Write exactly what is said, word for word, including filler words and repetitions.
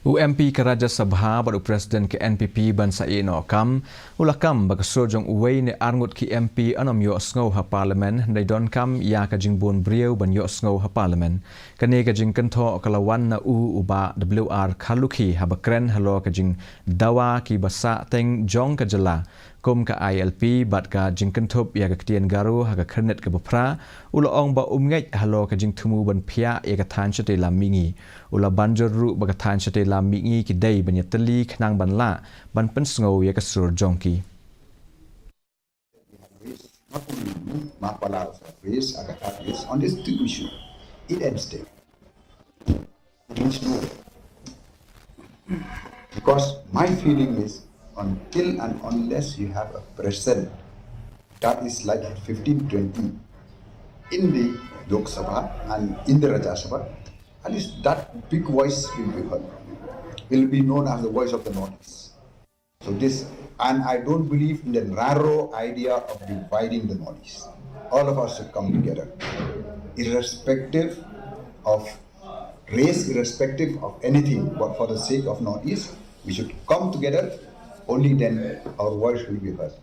U M P ka Rajya Sabha bad u President ka N P P ban sa ïeh noh kam, u la kam ba ka sur jong uwei ne arngut ki M P yn ym ïoh sngew ha Parliament, hynrei donkam ïa ka jingbun briew ban ïoh sngew ha Parliament. Kane ka jingkynthoh ka la wan na u u Bah W R Kharlukhi haba kren halor ka jingdawa ki ba sah teng jong ka jylla. Kum ka I L P bad ka jingkynthup ïa ka ktien Garo ha ka khyrnit kaba phra, u la ong ba um ngeit halor ka jingthmu ban phiah ïa ka thaiñ shatei lam mihngi. U la ban jur ruh ba ka thaiñ shatei lam mihngi ki dei ban ïatylli khnang ban lah ban pynsngew ïa ka sur jong ki. Not only me, Mapala also raised, Agatha raised on this two issue. It ends there. There is no way. Because my feeling is, until and unless you have a present that is like fifteen twenty in the Lok Sabha and in the Rajya Sabha, at least that big voice will be heard. It will be known as the voice of the Northeast. So this, and I don't believe in the narrow idea of dividing the Northeast. All of us should come together, irrespective of race, irrespective of anything, but for the sake of Northeast, we should come together. Only then our voice will be heard.